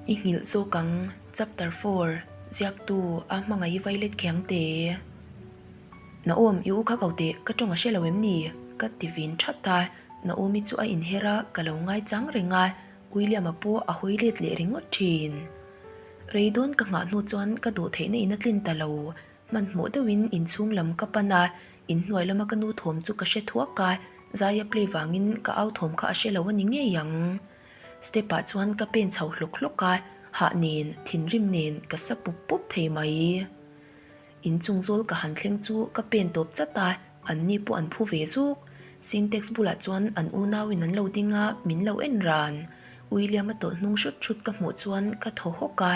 I nghilh zawk ang, Chapter 4, Ziaktu a hmangaih violet khiangte. Naom, i u kha ko teh, ka tawng a hre lo em ni? Ka ti vin that a, Naomi chu a inher a, ka lo ngaichang reng a, William-a pawh a hawi let leh ringawt thin. Rei dawn ka nghah hnu chuan ka dawh theihna in a tlin ta lo. Hmanhmawh deuhin inchhung lam ka pan a, inhnuai lama ka nu thawm chu ka hre thuak a, Zaia play vangin ka au thawm kha a hre lo a ni ngei ang. Step ah chuan ka pen chho hlawk hlawk a, hah nen, thinrim nen ka sa pup pup thei mai. Inchung zawl ka han thleng chu ka pen tawp chat a, an ni pawh an phu ve zuk. Sintex bulah chuan an unau in an lo ding a, min lo en ran. William a tawlh hnung hrut hrut ka hmuh chuan ka thaw hawk a,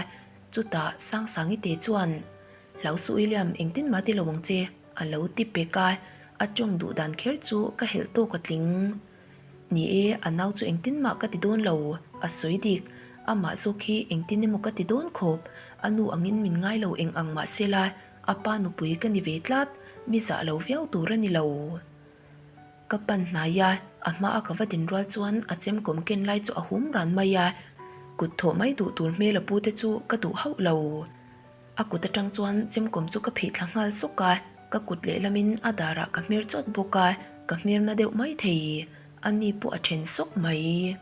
chutah Sangsangi te chuan, Hlau suh William, engtin mah ti lo ang che, a lo ti pek a, a tawng duh dan kher chu ka helh tawk a tling. Ni e, a nau chu engtin mah ka ti dawn lo, a sawi dik. Amah zawk hi engtin emaw ka ti dawn khawp. A nu angin min ngai lo eng ang mah sela, a pa nupui ka ni ve tlat, mi zah lo viau tur a ni lo. Ka pan hnai a, a hma a ka va din rual chuan a chemkawm ken lai chu a hum ran mai a, kut thawh mai duh tur hmel a pu te chu ka duh hauh lo. A kut atang chuan chemkawm chu ka phih thla nghal sawk a, ka kut lehlamin a darah ka hmer chawt bawk a, ka hmer na deuh mai thei. A ni pawh a then sawk mai.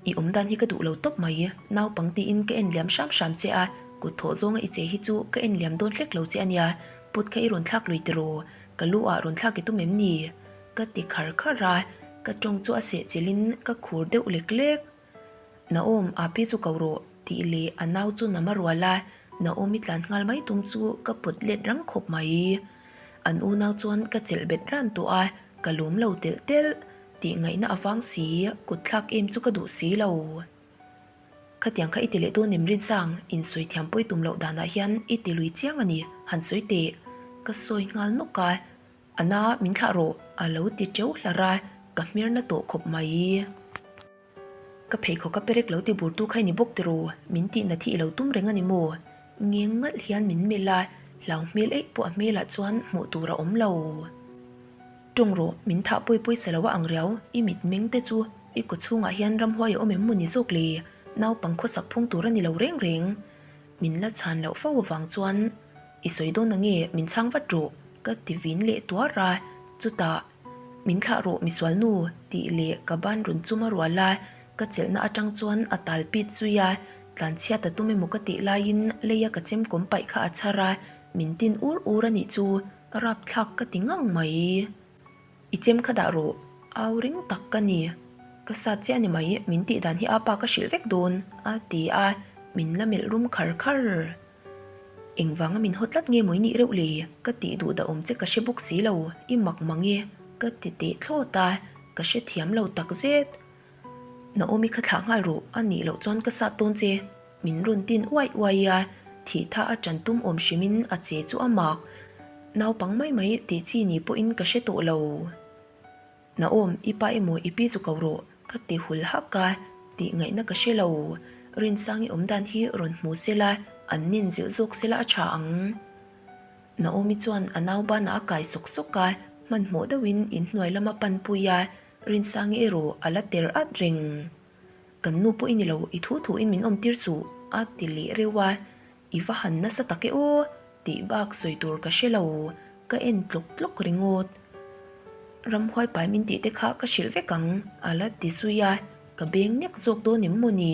I awm dan hi ka duh lo tawp mai, naupang tiin ka en liam hram hram che a, kut thawh zawnga i che hi chu ka en liam dawn hlek lo che a nia, put kha i rawn thlak lui tiraw, ka lu ah rawn thlak i tum em ni? Ka ti khar khar a, ka tawng chu a sehchilhin ka khur deuh lek lek. Naom, Api chu ko rawh, tih leh a nau chu nama rual a, Naomi tlan nghal mai tum chu ka pawt let rang khawp mai. An unau chuan ka chelh bet ran tawh a, ka lawm lo telh telh. Tih ngaihna avang si, kut thlak em chu ka duh si lo. Khatiang kha i ti leh dawn em Rinsang, insawi thiam pawi tum loh danah hian i ti lui chiang a ni, han sawi teh. Ka sawi nghal nawk a. A na, min thlah rawh, a lo ti teuh hlar a, ka hmerna tawh khawp mai. Ka pheikhawk a perek lo ti burtu kha i ni bawk tiraw? Min tihna thi i lo tum reng a ni maw? Ngeng ngalh hian min melh a, hlau hmel eih pawh a hmelah chuan hmuh tur a awm lo. Tawng rawh, min thah pawi pawi sa lo a ang riau, i mit meng te chu i kaw chhungah hian ramhuai a awm em maw ni zawk le? Naupang khawsak phung tur a ni lo reng reng. Min la chhan loh fo avang chuan i sawi dawn ange min chhang vat rawh ka ti vin leh tuar a, chutah Min thlah rawh misual nu tih leh ka ban rawn chum a rual a, ka chelhna atang chuan a tal pit zui a, tlanchhiat a tum emaw ka tih laiin leia ka chemkawm paih kha a chhar a, min tin ur ur a nih chu rapthlak ka ti ngang mai. I chem kha dah rawh, au ring tak ka ni. Ka sat chiah a ni mai, min tih dan hi a pa ka hrilh vek dawn, a ti a, min la melh rum khar khar. Engvanga min haw tlat nge maw i nih reuh le? Ka tih duh dah awm che ka hre bawk si lo, i mak mang e, ka ti teh thlawt a, ka hre thiam lo tak zet. Naomi kha thlah nghal rawh, a nih loh chuan ka sat dawn che. Min rawn tin uai uai a, thih tha a ṭan tum awm hrimin a che chu a mak. Naupang mai mai tih chi ni pawhin ka hre tawh lo. Naom, i pa emaw i pi chu ko rawh, ka ti hul hak a, tih ngaihna ka hre lo. Rinsangi awm dan hi rawn hmu sela, an nin zilh zawk sela a tha ang. Naomi chuan a nau banah a kai sawk sawk a, hmanhmawh deuhin inhnuai lama panpui a, Rinsangi erawh a la ter at reng. Kan nu pawh i ni lo, i thu thuin min awm tir suh, a ti leh reuh a. I va han nasa tak e aw, tih bak sawi tur ka hre lo, ka en tlawk tlawk ringawt. Ramhuai pai min tih te kha ka hrilh vek ang, a la ti zui a, ka beng nek zawk dawn em maw ni?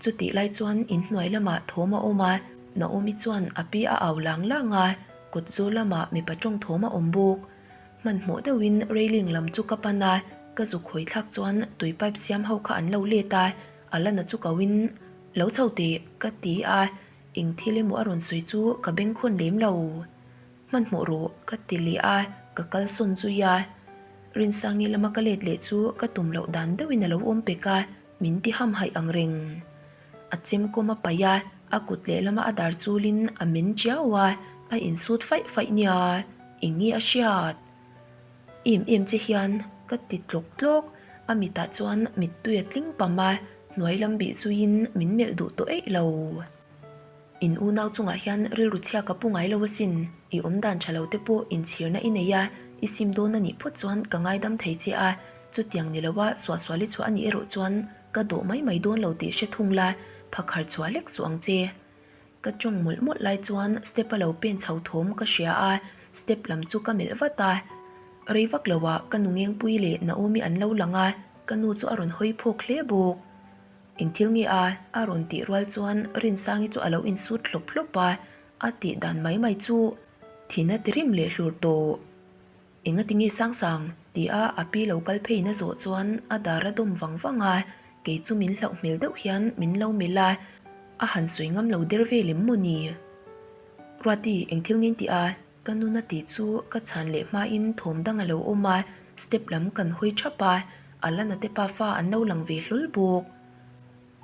Chutih lai chuan inhnuai lamah thawm a awm a, Naomi chuan a pi a au lang lang a, kawt zawl lamah mipa tawng thawm a awm bawk. Hmanhmawh deuhin railing lam chu ka pan a, ka zuk hawi thlak chuan tui pipe siam ho kha an lo let a, a la na chu ko in lo chho teh ka ti a, eng thil emaw a rawn sawi chu ka bengkhawn lem lo. Hmanhmawh rawh ka ti leh a, ka kalsawn zui a. Rinsangi lama ka let leh chu ka tum loh dan deuhin a lo awm pek a, min ti hamhaih ang reng. A chemkawm a paih a, a kut lehlama a dar chulin a men chiau a, a insut faih faih nia, eng nge a hriat? Em em che hian ka ti tlawk tlawk, a mitah chuan mittui a tling pam a, hnuai lam bih zuiin min melh duh tawh eih lo. In unau chungah hian rilru chhia ka pu ngai lo asin, i awmdan tha lo te pawh inchhirna i nei a, i sim dawn a nih phawt chuan ka ngaidam thei che a, chutiang ni loa suahsual i chhuah a nih erawh chuan ka dawh mai mai dawn lo tih hre thung la, Phakhar chhuah hlek suh ang che. Ka tawng mawlh mawlh lai chuan step a lo pen chho thawm ka hria a, step lam chu ka melh vat a. Rei vak lo ah ka nu Ngengpui leh Naomi an lo lang a, ka nu chu a rawn hawi phawk hle bawk. Eng thil nge a? a rawn tih rual chuan Rinsangi chu a lo insut hlawp hlawp a, a tih dan mai mai chu thin a ti rim leh hlur tawh. Enga ti nge Sangsang? ti a a pi lo kal pheiin a zawh chuan a dar a dawm vang vang a, kei chu min hlauh hmel deuh hian min lo melh a, a han sawi ngam lo der vel em maw ni? Ruati, eng thil nge in tih a? Ka nuna tih chu ka chhan leh hmain thawm dang a lo awm a, step lam kan hawi thap a, Alana te pafa an lo lang ve hlawl bawk.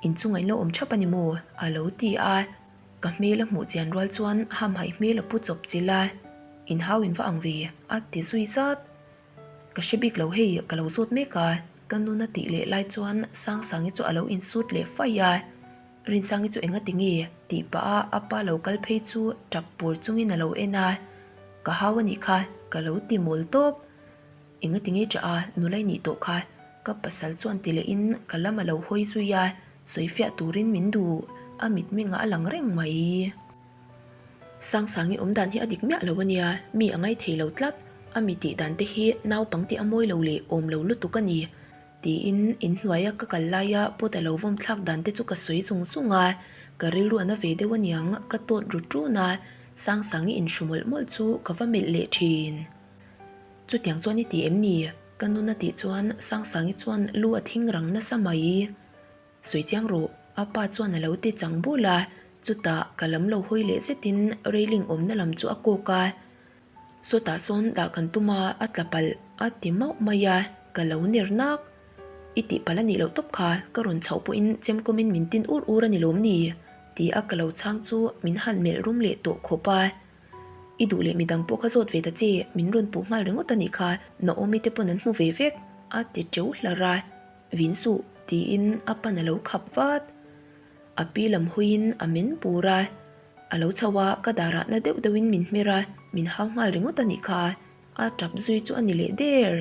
Inchungah in lo awm thap a ni maw? a lo ti a, ka hmel a hmuh chian rual chuan hamhaih hmel a pu chawp chilh a, Inhau in va ang ve, a ti zui zat. Ka hre bik lo hei, ka lo zawt mek a, ka nuna tih leh lai chuan Sangsangi chu a lo insut leh faih a. Rinsangi chu enga ti nge? tih pah a a pa lo kal phei chu tap pur chungin a lo en a, Ka hau a nih kha, ka lo ti mawl tawp. Enga ti nge ṭah a, nula i nih tawh kha? Ka pasal chuan ti lehin ka lam a lo hawi zui a, sawi fiah turin min duh, a mitmengah a lang reng mai. Sangsangi awm dan hi a dik miah lo a nia, mi a ngai thei lo tlat, a mi tih dan te hi naupang tih a mawi lo leh awm lo lutuk a ni. Tiin inhnuaia ka kal laia pot a lo vawm thlak dan te chu ka sawi zung zung a, ka rilru a na ve deuh aniang ka tawt ru ṭun a, Sangsangi inhru mawlh mawlh chu ka va melh leh ṭhin. Chutiang chuan i ti em ni? Ka nun a tih chuan Sangsangi chuan lu a thing rang nasa mai. Sawi chiang rawh, a pa chuan a lo ti chang bul a, chutah ka lam lo hawi leh zetin railing awmna lam chu a kawk a. Sawtah sawn dah kan tum a, a tla palh a ti mauh mai a, ka lo ner nak. I tih palh a nih loh tawp kha, ka rawn chhoh pawhin chemkawmin min tin ur ur a ni lawm ni? Ti a ka lo chhang chu min han melh rum leh tawh khawp a. I duh leh midang pawh kha zawt ve ta che, min rawn puh nghal ringawt a nih kha, Naomi te pawn an hmu ve vek, a ti teuh hlar a. Vin suh, tiin a pan a lo khap vat. A pi lam huiin a men pur a. A lo chho a, ka darah na deuh deuhin min hmer a, min hau nghal ringawt a nih kha, a tap zui chu a ni leh der.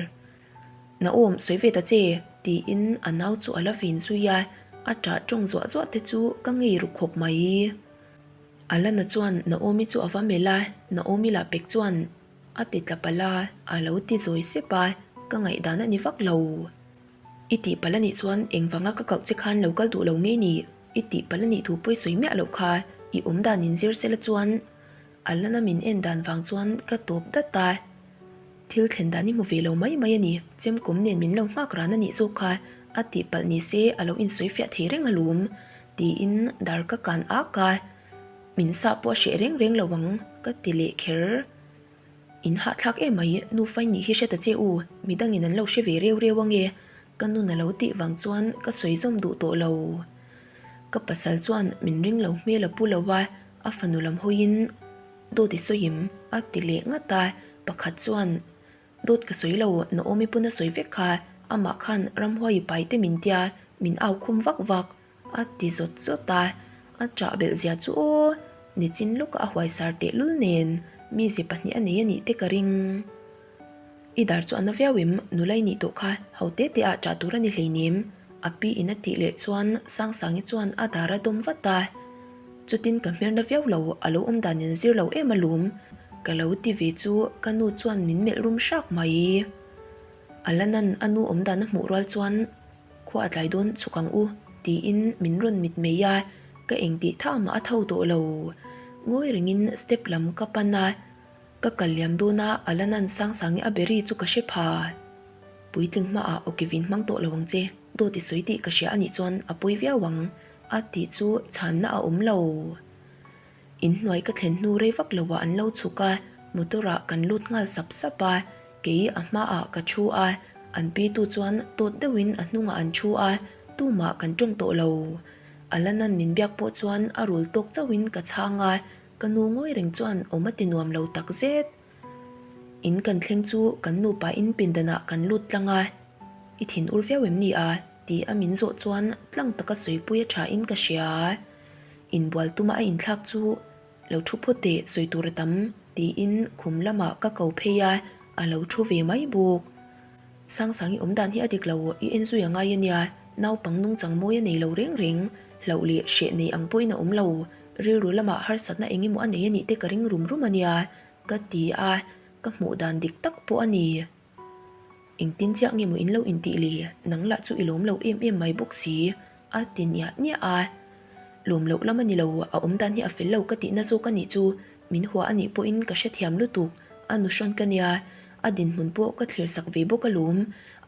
Naawm, sawi ve ta che, tiin a nau chu a la vin zui a, a ṭah ṭawng zuah zuah te chu ka ngei ru khawp mai. Alana chuan Naomi chu a va melh a, Naomi lah pek chuan a ti tla palh a, a lo ti zawi sep a, ka ngaihdan a ni vak lo. I tih palh a nih chuan engvanga ka kauh che khan lo kal duh lo ngei ni? I tih palh a nih thu pawi sawi miah loh kha i awm dan in zir sela chuan Alana min en dan vang chuan ka tawp dat a. Thil thlen dan i hmu ve lo mai mai a ni, chemkawm nen min lo nghak ran a nih zawk kha a tih palh ni se a lo insawi fiah thei reng alawm tiin dar ka kan ak a. Min sah pawh a hreh reng reng lo ang ka ti leh kher. In hahthlak em mai, nu fai nih hi hre ta che u, midangin an lo hre ve reu reu ange, ka nun a lo tih vang chuan ka sawi zawm duh tawh lo. Ka pasal chuan min ring lo hmel a pu lo a, a fanu lam hawiin dawt i sawim a ti leh ngat a, pakhat chuan dawt ka sawi lo, Naomi pawn a sawi vek kha, amah khan ramhuai i pai te min tia, min au khum vak vak. A ti zawt zawt a, a ṭah belh zia chu aw, nichin lawkah a huaisar tehlul nen mize pahnih a nei a nih te ka ring. I dar chu a na viau em, nula i nih tawh kha, ho te te ah ṭah tur a ni hleinem, a pi in a tih leh chuan Sangsangi chuan a dar a dawm vat a. Chutin ka hmer na viau lo, a lo awm dan in a zir lo em alawm, ka lo ti ve chu ka nu chuan min melh rum hrak mai. Alanan a nu awm dan a hmuh rual chuan Khua a tlai dawn chhuk ang u, tiin min rawn mit mai a, ka engtih tha mah a tho tawh lo. Ngawi rengin step lam ka pan a, ka kal liam dawn a, Alanan Sangsangi a beri chu ka hre pha. Puitling hmaah aw Kevin hmang tawh lo ang che, dawt i sawi tih ka hria a nih chuan a pawi viau ang, a tih chu chhanna a awm lo. Inhnuai ka thlen hnu rei vak lo ah an lo chhuk a, motor ah kan lut nghal sap sap a, kei a hma ah ka thu a, an pi tu chuan tawt deuh in a hnung ah an thu a, tumah kan tawng tawh lo. Alanan min biak pawh chuan a rul tawk chauh in ka chhang a, ka nu ngawi reng chuan awm a ti nuam lo tak zet. In kan thleng chu kan nupa in pindan ah kan lut tlang a, I thin ur viau em ni a? ti a min zawh chuan tlang taka sawipui a tha in ka hria. Inbual tuma a inthlak chu lo thu phawt teh sawi tur a tam tiin khum lamah ka ko phei a, a lo thu ve mai bawk. Sangsangi awm dan hi a dik lo, i en zui a ngai a nia, naupang nungchang mawi a nei lo reng reng. Hlauh leh hreh nei ang pawhin a awm lo. Rilru lamah harsatna eng emaw a nei a nih te ka ring rum rum a nia, ka ti a, ka hmuh dan dik tak pawh a ni. Engtin chiah nge maw in lo intih le, nang lah chu i lawm lo em em mai bawk si, a ti niah niah a. Lawm loh lam a ni lo, a awm dan hi a fel lo ka tihna zawk a nih chu, min hua a nih pawhin ka hrethiam lutuk, a nu hrawn ka nia, a dinhmun pawh ka thlir sak ve bawk alawm,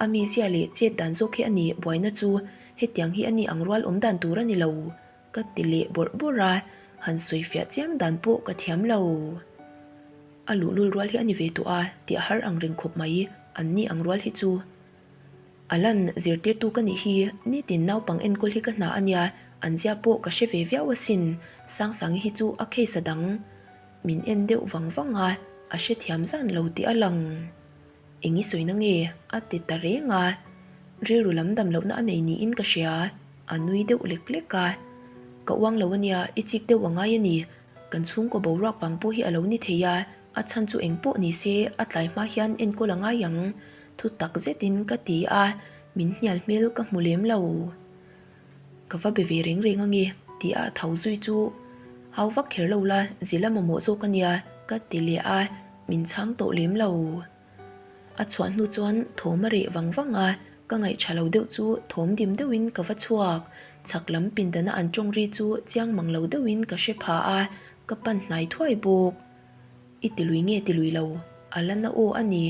a mizia leh chet dan zawk hi a ni buaina chu, hetiang hi a ni ang rual awm dan tur a ni lo, ka ti leh bawrh bawrh a, han sawi fiah chiam dan pawh ka thiam lo. A luhlul rual hi a ni ve tawh a tih a har ang reng khawp mai, an ni ang rual hi chu. A lan zirtirtu ka nih hi nitin naupang enkawl hi ka hna a nia, an zia pawh ka hre ve viau asin, Sangsangi hi chu a case a dang. Min en deuh vang vang a, a hrethiam zan lo tih a lang. Eng i sawina nge? a ti ta reng a, rilru lam dam lohna a nei niin ka hria, a nui deuh lek lek a. Ka uang lo a nia, i chik deuh a ngai a ni, Kan chhungkaw boruak vang pawh hi a lo ni thei a, a chhan chu eng pawh ni se a tlai hma hian enkawl a ngai ang, thu tak zetin ka ti a, min hnial hmel ka hmu lem lo. Ka va be ve reng reng ange tih a tho zui chu hau vak kher lo la, zil a mamawh zawk a nia ka ti leh a, min chhang tawh lem lo. A chhuah hnu chuan thawm a reh vang vang a, ka ngaihṭha lo deuh chu thawm dim deuhin ka va chhuak. Chhak lam pindana an ṭawng ri chu chiang mang lo deuhin ka hre pha a, ka pan hnai thuai bawk. I ti lui nge ti lui lo, a la na aw a ni.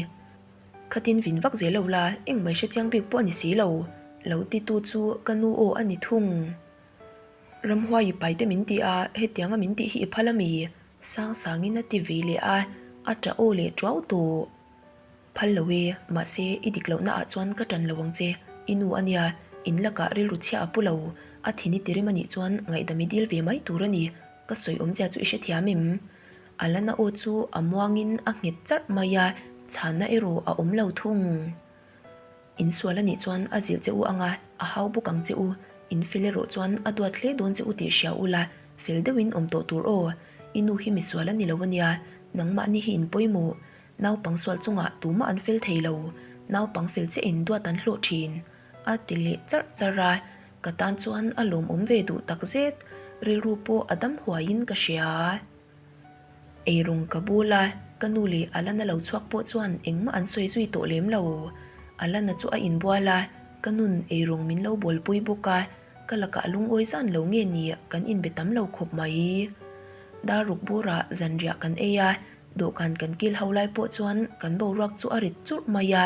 Khatin vin vak zel lo la, engmai hre chiang bik pawh a ni si lo, lo titu chu ka nu aw a ni thung. Ramhuai i pai te min ti a, hetianga min tih hi i phal a mi? Sang sangin a ti ve leh a, a ṭah aw leh ṭuau tawh. Phal lo e, mahse i dik lohna ah chuan ka ṭan lo ang che, i nu a nia, in lakah rilru chhia a pu lo, a thin i tirim a nih chuan ngaihdam i dil ve mai tur a ni, ka sawi awmzia chu i hrethiam em? Alana aw chu a muangin a nghet charh mai a, chhanna erawh a awm lo thung. In sual a nih chuan a zilh che u ang a, a hau bawk ang che u. In fel erawh chuan a duat hle dawn che u tih hria ula, fel deuhin awm tawh tur aw. I nu hi misual a ni lo a nia, nangmahni hi in pawimawh. Naupang sual chungah tumah an fel thei lo, naupang fel chiah in duat an hlawh thin. A ti leh charh charh a, ka tan chuan a lawmawm ve duh takzet, rilru pawh a dam huaiin ka hria. Eirawng ka bul a, ka nu leh Alana lo chhuak pawh chuan engmah an sawi zui tawh lem lo. Alana chu a inbual a, ka nun eirawng min lo bawlpui bawk a, ka lakah lungawi zan lo nge ni kan inbe tam lo khawp mai. Dar ruk burah zanriah kan ei a, dawhkan kan kil ho lai pawh chuan kan boruak chu a rit churh mai a,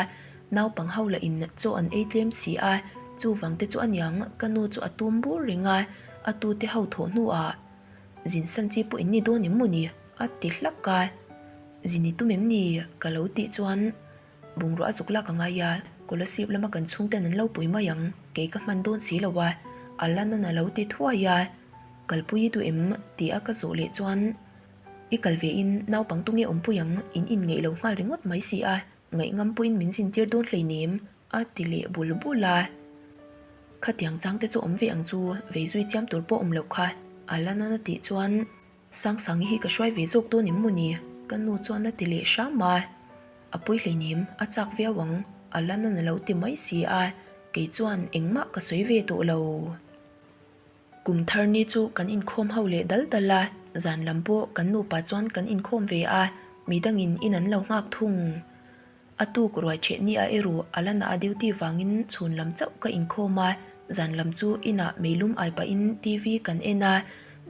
naupang ho lah in chaw an ei tlem si a, chuvang te chu aniang ka nu chu a tum bur reng a, a tute ho thawh hnuah. Zin san chi pawh in ni dawn em maw ni? a ti hlak a. Zin i tum em ni? ka lo tih chuan bungrua a zuk lak a ngai a, Kolasib lama kan chhungten an lo pui mai ang, kei ka hman dawn si lo a, Alana'n a lo ti thuai a. Kalpui i duh em? tih a ka zawh leh chuan I kal ve in naupang tunge awmpui ang, in inngeih lo nghal ringawt mai si a, ngaihngam pawhin min zintir dawn hleinem. A ti leh bul bul a. Khatiang chang te chu awm ve ang chu, vei zui chiam tur pawh awm loh kha. Alana'n a tih chuan, Sangsangi hi ka hruai ve zawk dawn em maw ni? Ka nu chuan a ti leh hram a. A pawi hleinem, a chak viau ang, Alana'n a lo ti mai si a, kei chuan engmah ka sawi ve tawh lo. Kum thar ni chu kan inkhawm ho leh dal dal a, zan lam pawh kan nupa chuan kan inkhawm ve a, midangin in an lo nghak thung. A tuk ruai ṭheh ni a erawh a la nah a duty vangin chhun lam chauh ka inkhawm a, zan lam chu inah meilum ai pahin TV kan en a,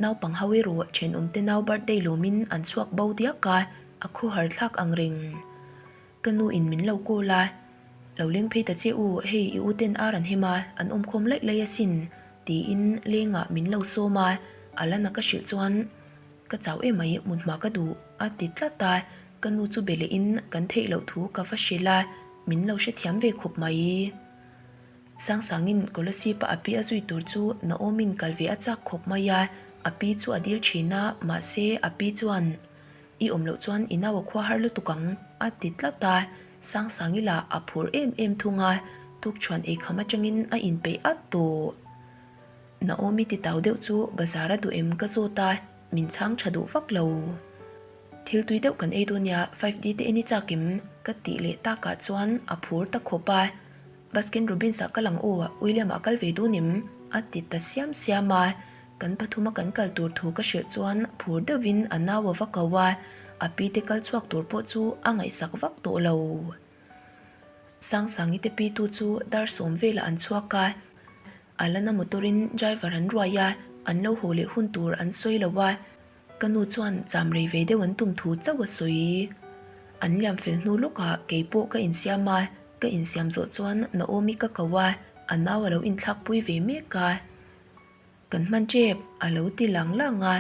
naupang ho erawh ṭhenawmte nau birthday lawmin an chhuak bo diak a, a khawhar thlak ang reng. Ka nu in min lo call a, Lo leng phei ta che u, hei i u ten ar an hem a, an awmkhawm laih laih asin, tiin lengah min lo sawm a, a la na ka hrilh chuan Ka chau em mai, hmun hma ka duh, a ti tlat a, ka nu chu be leh in kan theih loh thu ka va hrilh a, min lo hrethiam ve khawp mai. Sangsangin Kolasib-a a pi a zui tur chu Naomi'n kal ve a chak khawp mai a, a pi chu a dil thin a, mahse a pi chuan I awm loh chuan i nau a khua har lutuk ang, a ti tlat a, Sangsangi lah a phur em em thung a, tukṭhuan eikham aṭangin a inpeih at tawh. Naomi ti tau deuh chu bazar a duh em ka zawt a, min chhang tha duh vak lo. Thil tui deuh kan ei dawn nia, 5D te en i chak em? Ka tih leh takah chuan a phur ta khawp a. Baskin Robbins ah kal ang aw, William ah kal ve dawn em? A ti ta siam siam a, kan pathuma kan kal tur thu ka hrilh chuan phur deuhin a nau a va ko a, a pi te kal chhuak tur pawh chu a ngaihsak vak tawh lo. Sangsangi te pitu chu dar sawm velah an chhuak a, Alana motor-in driver an ruai a, an lo haw leh hun tur an sawi lo a, Ka nu chuan cham rei ve deuh an tum thu chauh a sawi. An liam fel hnu lawkah kei pawh ka insiam a, ka insiam zawh chuan Naomi ka ko a, a nau a lo inthlakpui ve mek a. Kan hman tep a lo ti lang lang a,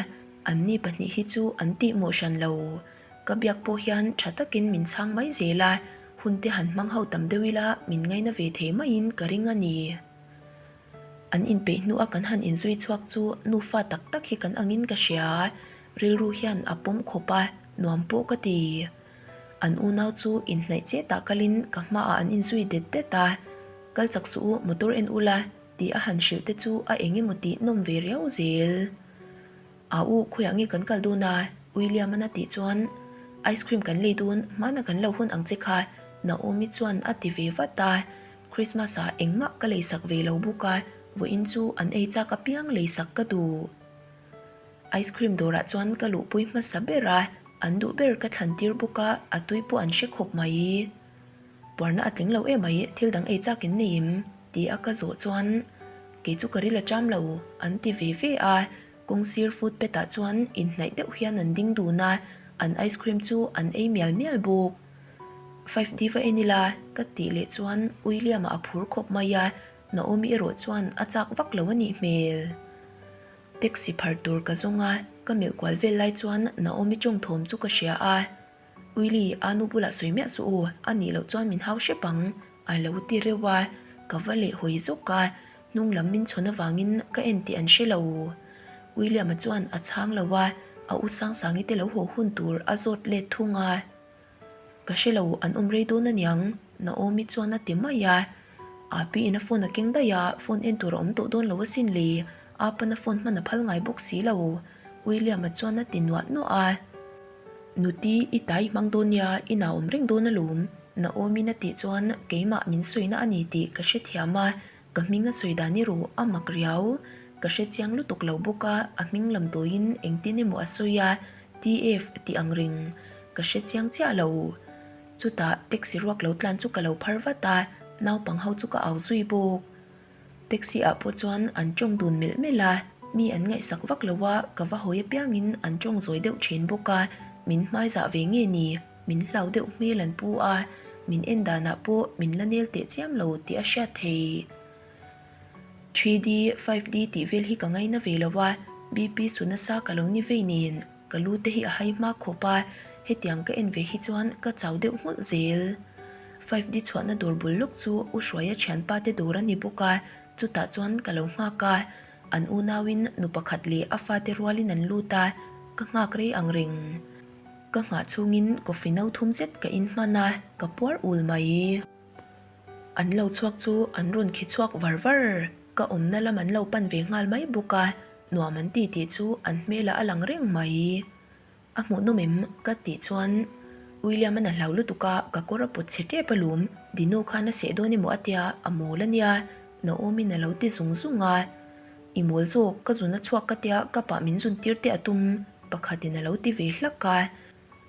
anni pahnih hi chu an tihmawh hran lo. Ka biak pawh hian tha takin min chhang mai zel a, hun te han hmang ho tam deuh ila min ngaina ve thei maiin ka ring a ni. An inpeih hnu a kan han inzui chhuak chu nufa tak tak hi kan angin ka hria, rilru hian a pawm khawp a, nuam pawh ka ti. An unau chu inhnaih chetah kalin ka hmaah an inzui det det a, Kal chak suh u, motor en ula tih a han hrilh te chu a eng emaw tih nawm ve riau zel. A u, khawiah nge kan kal dawn a? William-an a tih chuan, Ice cream kan lei dawn, hmana kan lo hawn ang che kha, Naomi chuan a ti ve vat a. Christmas-ah engmah ka leisak ve lo bawk a, vawiin chu an ei chak apiang leisak ka duh. Ice cream dawrah chuan ka luhpui hmasa ber a, an duh ber ka thlan tir bawk a, a tui pawh an hre khawp mai. Puarna a tling lo em mai, thil dang ei chak in nei em? Ti a ka zawh chuan, Kei chu ka ril a cham lo, an ti ve ve a, kawng sir footpath ah chuan inhnaih deuh hian an ding dun a, an ice cream chu an ei mial mial bawk. 5D va en ila, ka tih leh chuan William-a a phur khawp mai a, Naomi erawh chuan a chak vak lo a nih hmel. Taxi phar tur ka zawng a, ka melh kual vel lai chuan Naomi tawngthawm chu ka hria a. Willy, a nu bulah sawi miah suh u, a nih loh chuan min hau hrep ang, a lo ti reuh a, ka va leh hawi zawk a, hnung lam min chhawn avangin ka en tih an hre lo. William-a chuan a chhang lo a, a u Sangsangi te lo haw hun tur a zawt let thung a. Ka hre lo, an awm rei dawn aniang, Naomi chuan a ti mai a. Api in a phone a keng daih a, phone en tur a awm tawh dawn lo asin le, Apan a phone hman a phal ngai bawk si lo, William-a chuan a ti nuah nuah a. Nuti, i tai hmang dawn nia, i nau awm reng dawn alawm, Naomi-in a tih chuan keimah min sawina a ni tih ka hrethiam a, ka hming a sawi dan erawh a mak riau. Ka hrechiang lutuk lo bawk a, a hming lam tawiin engtin emaw a sawi a, TF tih ang reng ka hrechiang chiah lo. Chutah taxi ruak lo tlan chu ka lo phar vat a, naupang ho chu ka au zui bawk. Taxi ah pawh chuan an tawng dun melh melh a, mi an ngaihsak vak lo a, ka va hawi apiangin an tawng zawi deuh thin bawk a, min hmaizah ve nge ni, min hlau deuh hmel an pu a, min en danah pawh min la nel teh chiam lo tih a hriat thei. 3D, 5D tih vel hi ka ngaina ve lo a, BP su nasa ka lo ni vei nen, ka lu te hi a hai hma khawp a, hetiang ka en ve hi chuan ka chau deuh nghulh zel. 5D chhuahna dawr bul lawk chu U Hruaia thianpa te dawr a ni bawk a, chutah chuan ka lo nghak a, an unauin nu pakhat leh a fate rualin an lut a, ka nghak rei ang reng. Ka nghah chhungin coffee no thum zet ka in hman a, ka puar ul mai. An lo chhuak chu an rawn khi chhuak var var, ka awmna lam an lo pan ve nghal mai bawk a, nuam an ti tih chu an hmelah a lang reng mai. A hmuhnawm em? ka tih chuan William-a'n a hlau lutuk a, ka kawr a pawt chhe tep alawm, Dino khan a seh dawn emaw a tia, a mawl a nia, Naomi-in a lo ti zung zung a. I mawl zawk, ka zun a chhuak ka tia, ka pah min zun tir teh a tum, pakhatin a lo ti ve hlak a.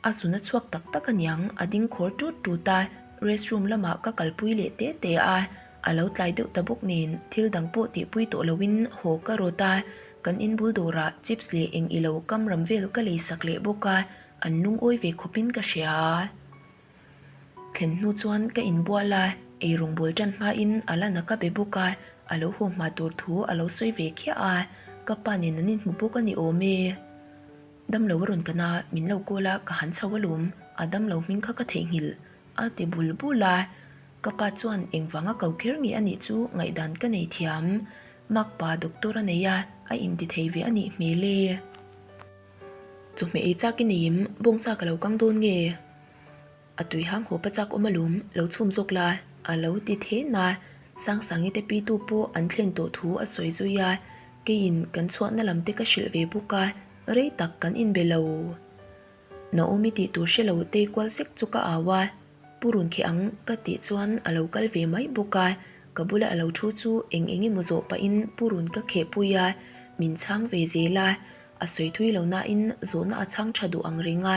A zun a chhuak tak tak aniang, a ding khawr tut tut a, restroom lamah ka kalpui leh te te a, a lo tlai deuh ta bawk nen thil dang pawh tihpui tawh loin haw ka rawt a, kan inbul dawrah chips leh eng ilo kam ram vel ka lei sak leh bawk a, an lungawi ve khawpin ka hria. Thlen hnu chuan ka inbual a, eirawng bawl tan hmain a la na ka be bawk a, a lo haw hma tur thu a lo sawi ve khiah a, ka pa nen an inhmu bawk a ni awm e. Damlo a rawn kan a, min lo call a, ka han chho alawm, a damlo hming kha ka theihnghilh, a ti bul bul a. Ka pa chuan engvanga ko kher nge a nih chu ngaihdan ka nei thiam. Makpa doctor a nei a, a inti thei ve a nih hmel e. Chawhmeh ei chak i nei em? Bawngsa ka lo kang dawn nge? A tui hang haw pa chak awm alawm, lo chhum zawk la, a lo ti then a. Sangsangi te pitu pawh an thlen tawh thu a sawi zui a, keiin kan chhuahna lam te ka hrilh ve bawk a, rei tak kan inbe lo. Naomi tih tur hre lo tei kual sek chu ka au a, Pu run khi ang ka tih chuan a lo kal ve mai bawk a. Ka bula a lo thu chu eng eng emaw zawh pahin purun ka khehpui a, min chhang ve zel a. A sawi thui lo nain zawhna a chhang tha duh ang reng a,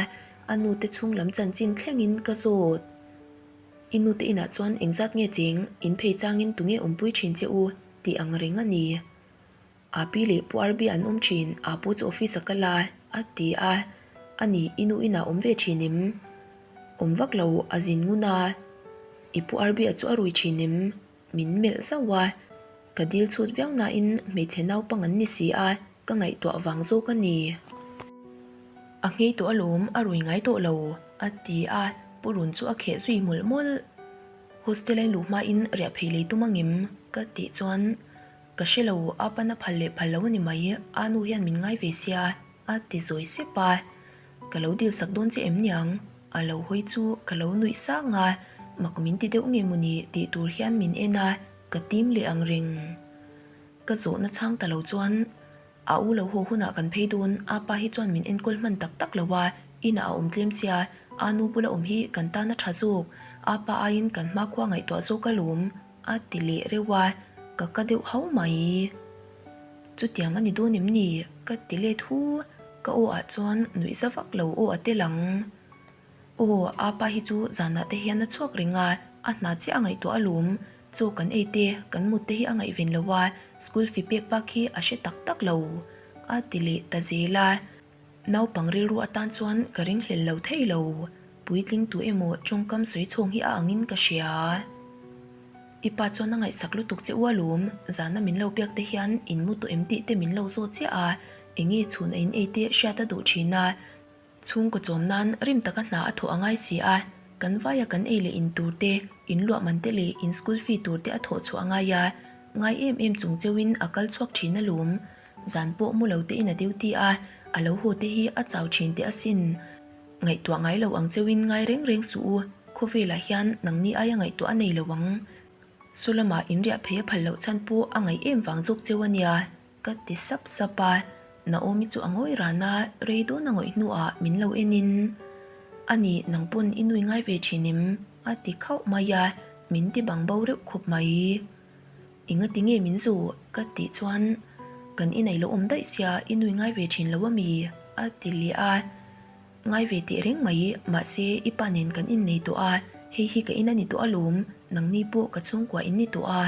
a nute chhung lam chanchin thlengin ka zawt. I nute inah chuan engzat nge cheng, in phei changin tunge awmpui thin che u tih ang reng a ni. A pi leh pu Arbi an awm thin, a pu chu office a kal a, a ti a. A ni, i nu inah awm ve thin em? Awm vak lo, a zin ngun a. I pu Arbi-a chu a rui thin em? Min melh zauh a. Ka dil chhut viau nain hmeichhe naupang an ni si a, ka ngaihtuah vang zawk a ni. A nghei tawh alawm, a rui ngai tawh lo, a ti a, pu Run chu a kheh zui mawlh mawlh. Hostel a inluh hmain riah phei lei tum angem? Ka tih chuan Ka hre lo, a pan a phal leh phal lo a ni mai, a nu hian min ngai ve sia, a ti zawi sep a. Ka lo dil sak dawn che em niang? A lo hawi chu ka lo nuih sang a, mak min ti deuh nge mawni tih tur hian min en a, ka tim leh ang reng. Ka zawhna chhang ta lo chuan A u lo haw hunah kan phei dawn, a pa hi chuan min enkawl hman tak tak lo a, inah a awm tlem sia, a nu bula awm hi kan tan a tha zawk, a pa aiin kan hmakhua ngaihtuah zawk alawm. A ti leh reuh a, ka ka deuh hau mai. Chutiang a ni dawn em ni? Ka ti let hu. Ka aw ah chuan nuih za vak lo aw a tel ang. Aw, apa hi chu zanah te hian a chhuak reng a, a hna chiah a ngaihtuah alawm. Chaw kan ei te, kan mut te hi a ngaihven lo a, school fee pek bak hi a hre tak tak lo. A ti leh ta zel a. Naupang rilru atan chuan ka ringhlel lo thei lo. Puitling tu emaw tawngkam sawi chhawng hi a angin ka hria. I pa chuan a ngaihsak lutuk che u alawm, zana min lo biak te hian in mu tawh em tih te min lo zawt chiah a, enge chhun a in ei te hriat a duh thin a. Chhungkaw chawm nan rim taka hna a thawh a ngai si a, kan vaia kan ei leh in tur te, in luah man te leh in school fee tur te a thawh chhuah a ngai a, ngai em em chung cheuhin a kal chhuak thin alawm. Zan pawh mu lo tein a duty a, a lo haw te hi a chau thin teh asin. Ngaihtuah ngai lo ang cheuhin ngai reng reng suh u, khawvelah hian nangni aia ngaihtuah a nei lo ang. Saw lamah in riah phei a phal loh chhan pawh a ngaih em vang zawk cheu a nia, ka ti sap sap a. Naomi chu a ngawi ran a, rei dawn a ngawih hnuah min lo en in, A nih, nang pawn i nui ngai ve thin em? a ti khauh mai a, min ti bang bo reuh khawp mai. Enga ti nge min zu? Ka tih chuan kan inei lo awm daih sia i nui ngai ve thin lo a mi? A ti leh a. Ngai ve teh reng mai, mahse i pa nen kan innei tawh a, hei hi ka in a ni tawh alawm, nangni pawh ka chhungkua in ni tawh a.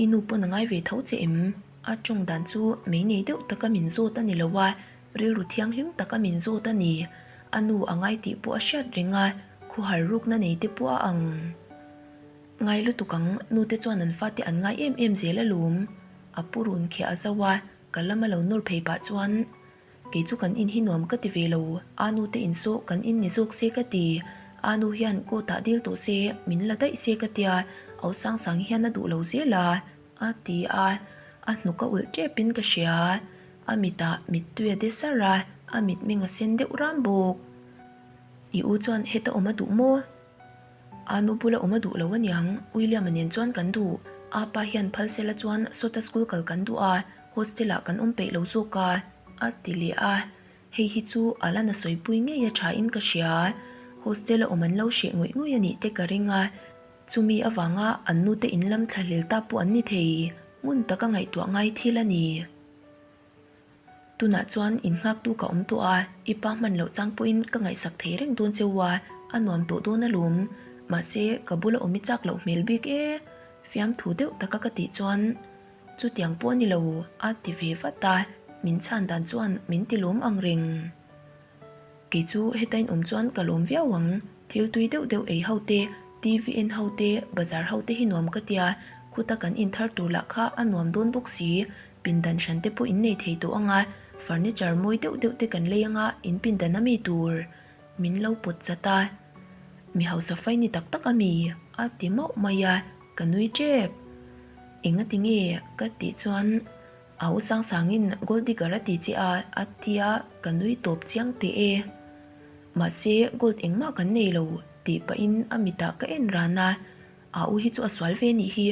I nu pawn a ngai ve tho che em? A tawng dan chu mei nei deuh taka min zawt a ni lo a, rilru thianghlim taka min zawt a ni. A nu a ngai tih pawh a hriat reng a, khawhar rukna nei te pawh a ang. Ngai lutuk ang, nute chuan an fate an ngai em em zel alawm. A pu run khiah a zauh a, ka lama lo nawr phei pah chuan, Kei chu kan in hi nuam ka ti ve lo, a nute in saw kan in ni zawk se ka ti. A nu hian court ah dil tawh se, min la daih se ka tia, au sang sang hian a duh lo zel a, a ti a. A hnuk a ulh tep in ka hria. A mitah mittui a de sar a, a mitmeng a sen deuh ram bawk. I u chuan heta awm a duh maw? A nu bula awm a duh lo aniang, William-a nen chuan kan duh. A pa hian phal sela chuan sawta school kal kan duh a, hostel-ah kan awm peih lo zawk a, a ti leh a. Hei hi chu a la na sawipui ngei a thain ka hria. Hostel-a awm an lo hreh ngawih ngawih a nih te ka ring a, chumi avanga an nute in lam thlahlel ta pawh an ni thei. Ngun taka ngaihtuah ngai thil a ni. Tunah chuan in nghaktu ka awm tawh a, i pa hman loh chang pawhin ka ngaihsak thei reng dawn cheu a, a nuam tawh dawn alawm. Mahse, ka bula awm i chak loh hmel bik e. Fiamthu deuh taka ka tih chuan, Chutiang pawh a ni lo, a ti ve vat a, min chhan dan chuan min ti lawm ang reng. Kei chu heta in awm chuan ka lawm viau ang, thil tui deuh deuh ei ho te, TV en ho te, bazar ho te hi nuam ka tia, khuta kan in thar tur lah kha a nuam dawn bawk si, pindan hran te pawh in nei thei tawh ang a, furniture mawi deuh deuh te kan lei ang a, in pindan a mi tur min lo pawt chat a, mi hausa fai ni tak tak a mi a ti mauh mai a, ka nui tep. Enga ti nge ka tih chuan. A u sang sangin gold digger a ti che a, a tia ka nui tawp chiang teh e. Mahse gold engmah kan nei lo tih pahin a mitah ka en ran a, a u hi chu a sual ve nih hi,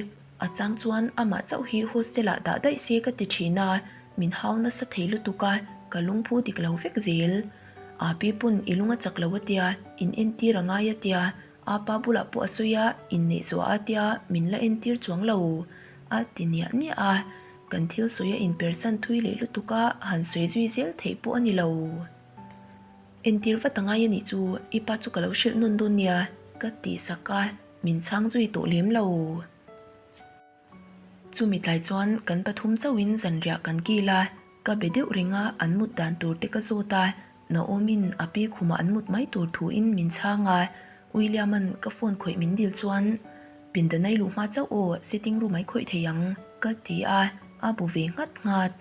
a chang chuan amah chauh hi hostel ah dah daih se ka ti thin a, min hau nasa thei lutuk a, ka lungphu dik lo vek zel. A pi pawn i lung a chak lo a tia, in entir a ngai a tia. Apa bulah pawh a sawi a, inneih zuah a tia min la entir chuang lo a ti niah niah a, kan thil sawi a inpersan thui leh lutuk a, han sawi zui zel theih pawh a ni lo. Entir vat a ngai a nih chu, i pa chu ka lo hrilh nawn dawn nia ka tih sak a, min chhang zui tawh lem lo. Chumi tlai chuan kan pathum chauhin zanriah kan kil a, ka be deuh reng a, an mut dan tur te ka zawt a, Naomi'n a pi khumah an mut mai tur thuin min chhang a, William-a'n ka phone khawih min dil chuan Pindanai luh hma chauh aw, sitting room ai khawih thei ang ka ti a, a bu ve nghat nghat.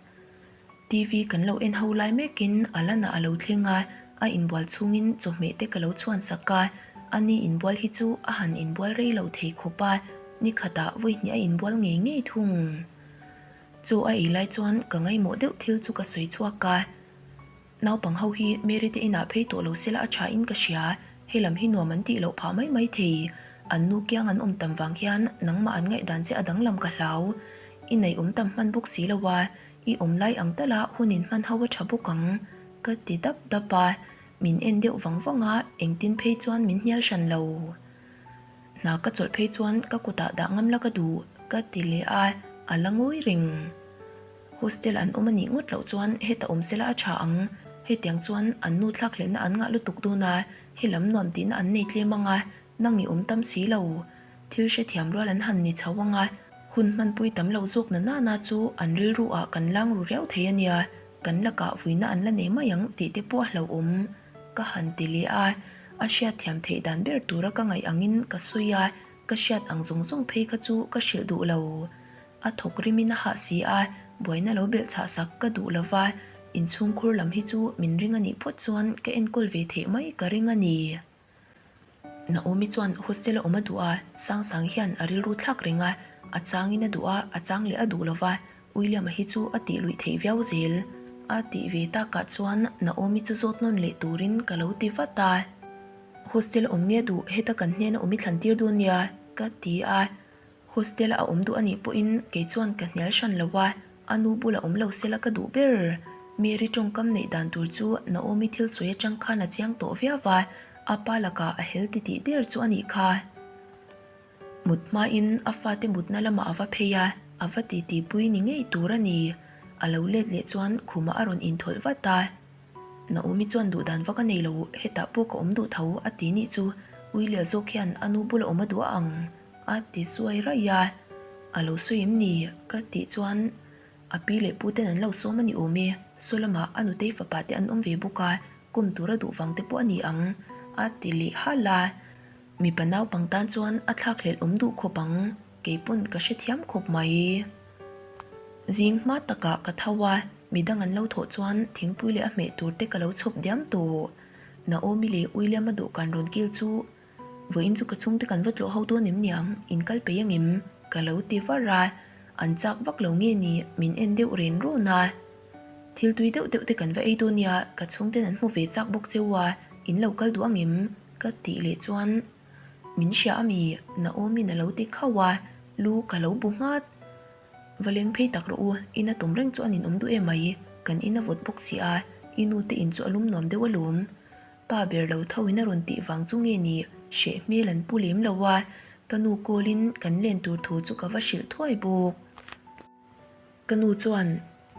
TV kan lo en ho lai mekin Alana a lo thleng a, a inbual chhungin chawhmeh te ka lo chhuan sak a, ani inbual hi chu a han inbual rei lo thei khawp a, ni khatah vawi hnih a inbual ngei ngei thung. Chaw a ei lai chuan ka ngaihmawh deuh thil chu ka sawi chhuak a. Naupang ho hi Mary te inah phei tawh lo sela a tha in ka hria, helam hi nuam an tih loh phah mai mai thei. An nu kiang an awm tam vang hian nangmah an ngaihdan che a danglam ka hlau. I neih awm tam hman bawk si lo a, i awm lai ang tala hun in hman ho a tha bawk ang, ka ti dap dap a, min en deuh vang vang a, engtin phei chuan min hnial hran lo. Hna ka chawlh phei chuan ka kutah dah ngam la ka duh, ka ti leh a, a la ngawi reng. Hostel an awm a nih ngawt loh chuan heta awm sela a tha ang. Hetiang chuan an nu thlak hlehna an ngah lutuk dawn a, helam nuam tihna an nei tlem ang a, nang i awm tam si lo. Thil hrethiam rual an han ni chho ang a, hun hmanpui tam lo zawk na nana chu an rilru ah kan lang ru riau thei a nia, kan lakah vuina an la nei mai ang tih te pawh a hlauhawm. Ka han ti leh a, a hriatthiam theih dan ber tura ka ngaih angin ka sawi a, ka hriat ang zawng zawng phei kha chu ka hrilh duh lo. A thawk rimin a hah si a, buaina lo belh chhah sak ka duh lo va, inchhungkhur lam hi chu min ring a nih phawt chuan ka enkawl ve theih mai ka ring a ni. Naomi chuan hostel a awm a duh a, Sangsang hian a rilru thlak reng a, a changin a duh a, a chang leh a duh lo va, William-a hi chu a tih luih theih viau zel. A tih ve takah chuan Naomi chu zawt nawn leh turin ka lo ti vat a. Hostel a awm nge duh, heta kan hnena awm i thlan tir dawn nia, ka ti a. Hostel a awm duh a nih pawhin kei chuan ka hnial hran lo a, a nu bulah awm lo sela ka duh ber. Mary tawngkam neih dan tur chu Naomi thil sawi atang khan a chiang tawh viau a, a pa lakah a hel titih der chu a nih kha. Mut hmain a fate mutna lamah a va phei a, a va titipui ni ngei tur a ni. A lo let leh chuan khumah a rawn inthawlh vat a. Naomi chuan duh dan vak a nei lo, hetah pawh ka awm duh tho a ti nih chu Willia zawk hian a nu bula awm a duh a ang. A ti suai raih a, a lo sawi em ni? Ka tih chuan a pi leh pu ten an lo sawm a ni awm e, saw lamah a nutei fapa te an awm ve bawk a, kum tura duh vang te pawh a ni ang a ti leh halh a. Mipa naupang tan chuan a thlakhlelh awm duh khawp ang, kei pawn ka hrethiam khawp mai. Zing hma takah ka tho a, midang an lo thawh chuan thingpui leh a hmeh tur te ka lo chhawp diam tawh. Naomi leh William-a dawhkan rawn kil chu Vawiin chu ka chhungte kan va tlawh ho dawn em niang, in kal peih angem? Ka lo ti var a, an chak vak lo nge ni, min en deuh ren rawn a. Thil tui deuh deuh te kan va ei dawn nia, ka chhungten an hmu ve chak bawk cheu a, in lo kal duh angem? Ka tih leh chuan, Min hria ami? Naomi'n a lo ti khauh a, lu ka lo bu nghat. Va leng phei tak rawh u, ina tum reng chu a ninawm duh em mai, kan in a vawt bawk si a, i nu te in chu a lum nuam deuh alawm. Pa ber lo tho in a rawn tih vang chu nge ni hreh hmel an pu lem lo a, ka nu call in kan len tur thu chu ka va hrilh thuai bawk. Ka nu chuan,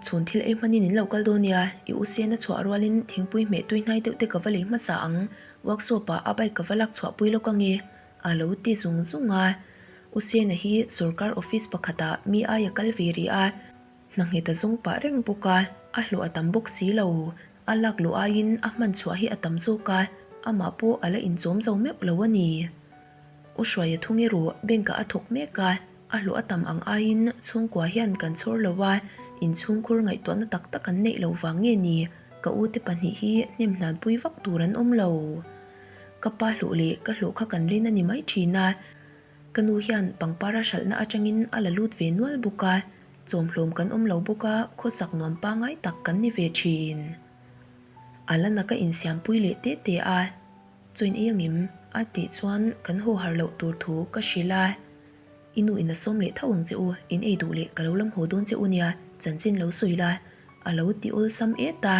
Chhun thil ei hmanin in lo kal dawn nia, i u Sena chhuah rualin thingpui hmeh tui hnai deuh te ka va lei hmasa ang, workshop ah a bike ka va lak chhuah pui lawk ange, a lo ti zung zung a. U Sena hi sorkar office pakhatah mi aia kal ve rih a, hna nghet a zawng pah reng bawk a, a hlawh a tam bawk si lo. A lak luh aiin a hman chhuah hi a tam zawk a, amah pawh a la inchawm zo meuh lo a ni. U Hruaia thung erawh bank-ah a thawk mek a, a hlawh a tam ang aiin chhungkua hian kan chhawr lo a, inchhungkhur ngaihtuahna tak tak an neih loh vang nge ni, ka ute pahnih hi hnem hnan pui vak tur an awm lo. Ka pa hlawh leh ka hlawh kha kan rin a ni mai thin a, ka nu hian pangpar a hralhna atangin a la lut ve nual bawk a, Chawmhlawm kan awm lo bawk a, khawsak nuam pangai tak kan ni ve thin. Alana ka insiampui leh te te a, Chawiin ei angem? a tih chuan kan haw har loh tur thu ka hrilh a, I nu in a sawm leh tho ang che u, in ei duh leh ka lo lam haw dawn che u nia, chanchin lo sawi la, a lo ti awlsam et a,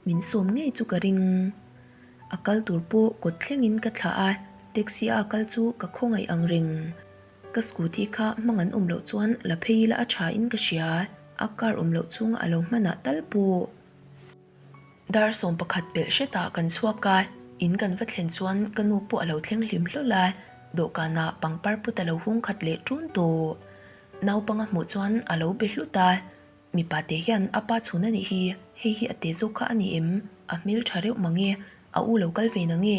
min sawm ngei chu ka ring. A kal tur pawh kawt thlengin ka thlah a. Taxi a kal chu ka khawngaih ang reng. Ka scooty kha hmang an awm loh chuan la phei ila a tha in ka hria, a car awm loh chhunga a lo hmanah tal pawh. Dar 11 pelh hretah kan chhuak a, in kan va thlen chuan ka nu pawh a lo thleng hlim hlawl a, dawhkanah pangpar put a lo hung khat leh ṭun tawh. Naupang a hmuh chuan a lo be hlut a, mipa te hian a pa chhun a nih hi, hei hi a te zawk kha a ni em? A hmel ṭha reuh mang e, a u lo kal ve na nge?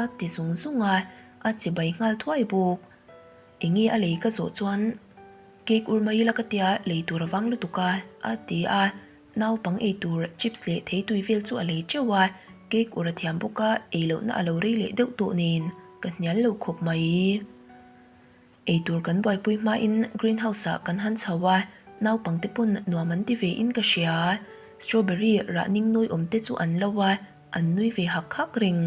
A ti zung zung a, a che bai nghal thuai bawk. Enge a lei ka zawh chuan cake ur mai ila ka tia lei tur a vang lutuk a, a ti a. Naupang ei tur chips leh theitui vel chu a lei teuh a, cake ur a thiam bawk a, ei lohna a lo rei leh deuh tawh nen ka hnial lo khawp mai. Ei tur kan buaipui hmain green house ah kan han chho a, naupangte pawn nuam an ti ve in ka hria. Strawberry rah ning nawi awm te chu an lo a, an nui ve hak hak reng.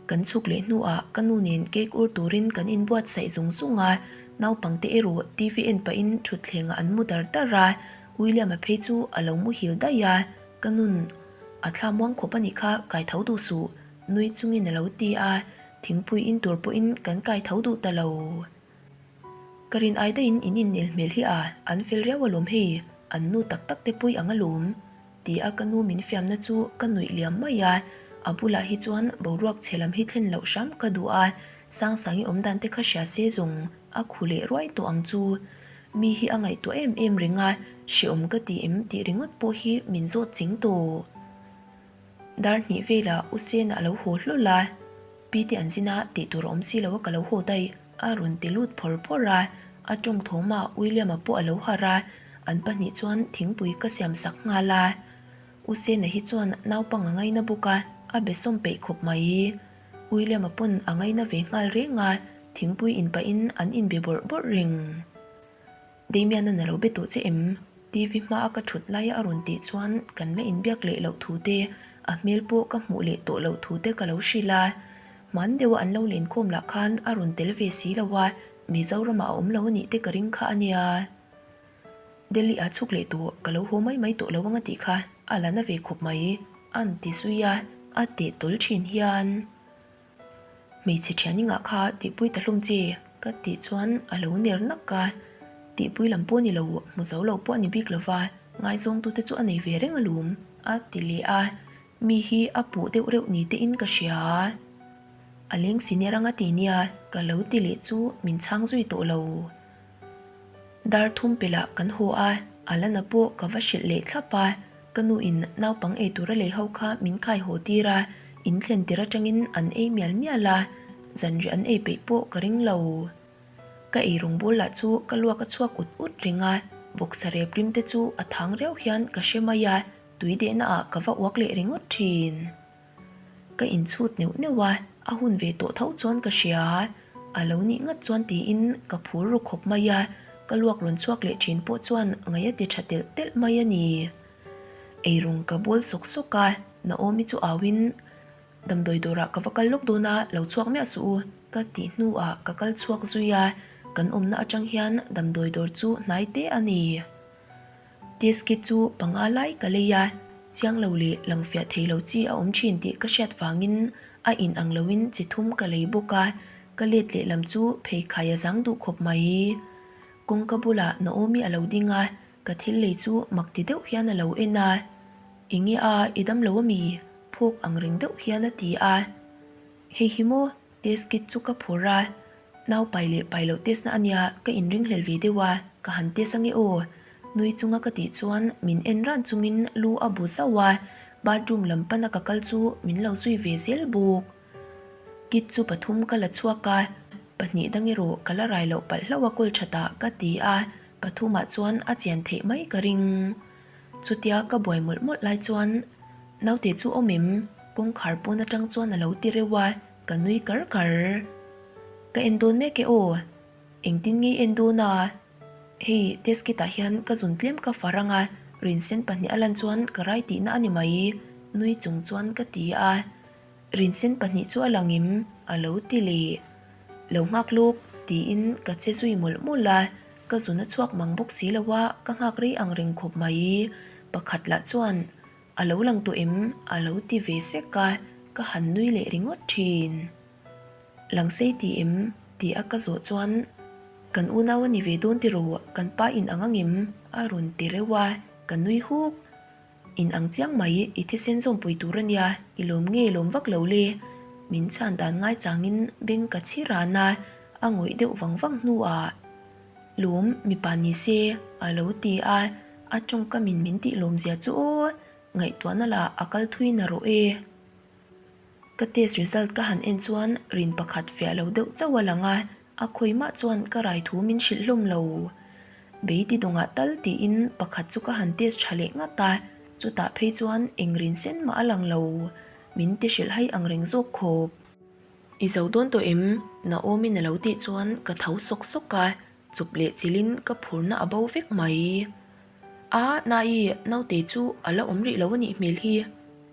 Kan chhuk leh hnuah ka nu nen cake ur turin kan inbuatsaih zung zung a, naupangte erawh TV en pahin thutthlengah an mu dar dar a, William-a phei chu a lo muhil daih a, ka nun a thla muang khawp a nih kha kai tho duh suh, nui chungin a lo ti a, Thingpui in tur pawhin kan kai tho duh ta lo. Ka rin ai daihin in innel hmel hi a, an fel riau alawm hei, an nu tak tak te pawih ang alawm. Ti a ka nu min fiamna chu ka nuih liam mai a, a bulah hi chuan boruak chhe lam hi thlen loh hram ka duh a, Sangsangi awmdan te kha hria se zawng a khu leh ruai tawh ang chu. Mi hi a ngaihtuah em em reng a, hreawm ka ti em tih ringawt pawh hi min zawt ching tawh. Dar hnih velah U Sena a lo haw hlawl a, Pi te an zin a, tih tur a awm si lo a ka lo haw daih, a rawn ti lut phawr phawr a, a tawng thawmah William-a pawh a lo harh a, an pahnih chuan thingpui ka siam sak nghal a. U Sena hi chuan naupang a ngaina bawk a, a be sawm peih khawp mai. William-a pawn a ngaina ve nghal reng a, thingpui in pahin an inbe bawrh bawrh reng. Damian-a'n a lo be tawh che em? TV hmaa ka thut laia a rawn tih chuan kan la inbiak leh loh thu te, a hmel pawh ka hmuh leh tawh loh thu te ka lo hrilh a. Hman deuha an lo lenkhawm lah khan a rawn tel ve si lo a, Mizoramah a awm lo a nih te ka ring kha a nia. Delhi-ah chhuk leh tawh ka lo haw mai mai tawh lo ang a tih kha a la na ve khawp mai, a'n ti zui a, a teh tawl thin hian. Hmeichhe thianingah kha tihpui ta hlum che ka tih chuan a lo ner nak a, tihpui lam pawh ni lo, hmu zo lo pawh a ni bik lo va, ngaizawngtute chu a nei ve reng alawm a ti leh a, mi hi a puh deuh reuh ni tein ka hria. A leng si ner anga ti nia ka lo ti leh chu min chhang zui tawh lo. Dar thum pelh ah kan haw a, Alana pawh ka va hrilh leh thlap a, ka nu in naupang ei tur a lei ho kha min khai haw tir a, in thlen tir atangin an ei mial mial a, zanriah an ei peih pawh ka ring lo. Ka ei rawngbawl lah chu ka luak a chhuak ut ut reng a, vawksa rep rim te chu a thang riau hian ka hre mai a, tui dehna ah ka va uak leh ringawt thin. Ka inchhut neuh neuh a, a hun ve tawh tho chuan ka hria. A lo nih ngat chuan tiin ka phur ru khawp mai a, ka luak rawn chhuak leh thin pawh chuan ngaih a ti tha telh telh mai a ni. Eirawng ka bawl sawk sawk a, Naomi chu auin, Damdawi dawrah ka va kal lawk dawn a, lo chhuak miah suh u, ka tih hnuah ka kal chhuak zui a, kan awmna atang hian damdawi dawr chu hnai te a ni. Test kit chu panga lai ka lei a, chiang lo leh lang fiah thei lo chi a awm thin tih ka hriat vangin a in ang loin chi thum ka lei bawk a, ka let leh lam chu pheikhai a zang duh khawp mai. Kawngka bulah Naomi a lo ding a, ka thil lei chu mak ti deuh hian a lo en a, Enge a, i dam lo ami? Phawk ang reng deuh hian a ti a. Hei hi maw? Test kit chu ka phur a, nau pai leh pai loh test na ania ka inring hlel ve deuh a, ka han test ange aw. Nui chunga ka tih chuan min en ran chungin lu a bu zauh a, bathroom lam pana ka kal chu min lo zui ve zel bawk. Kit chu pathum ka la chhuak a, pahnih dang erawh ka la rai loh palh hlauh a kawl that ah ka ti a, pathumah chuan a chian theih mai ka ring. Chutia ka buai mawlh mawlh lai chuan naute chu awm em? Kawngkhar pawn atang chuan a lo ti reuh a, ka nui kar kar. Ka en dawn mek e aw, engtin nge i en dawn a? Hei test kit ah hian ka zun tlem ka far ang a, rinsen pahnih a lan chuan ka rai tihna a ni mai, nui chung chuan ka ti a. Rinsen pahnih chu a lang em? A lo ti leh. Lo nghak lawk, tiin ka che zui mawlh mawlh a, ka zun a chhuak mang bawk si lo a, ka nghak rei ang reng khawp mai. Pakhat lah chuan, A lo lang tawh em? A lo ti ve sek a, ka han nui leh ringawt thin. Lang sei ti em? Ti a ka zawh chuan Kan unau a ni ve dawn tiraw, kan pa in ang angem? A rawn ti reuh a, ka nui huk. In ang chiang mai, i thisen zawmpui tur a nia, i lawm nge lawm vak lo le? Min chhan dan ngai changin beng ka chhi ran a, a ngawih deuh vang vang hnuah, Lawm, mipa ni se, a lo ti a, a tawngkamin min tih lawmzia chu aw, ngaihtuahna lah a kal thui na rawh e. Ka test result ka han en chuan rin pakhat fiah lo deuh chauh a lang a, a khawi mah chuan ka rai thu min hrilh hlawm lo. Bei ti dawngah tal tiin pakhat chu ka han test tha leh ngat a, chutah phei chuan eng rin sen mah a lang lo. Min ti hrilh hai ang reng zawk khawp. I zo dawn tawh em? Naomi-in a lo tih chuan ka tho sawk sawk a, chawp leh chilhin ka phurna a bo vek mai. A, Nai, naute chu a la awm rih lo a nih hmel hi,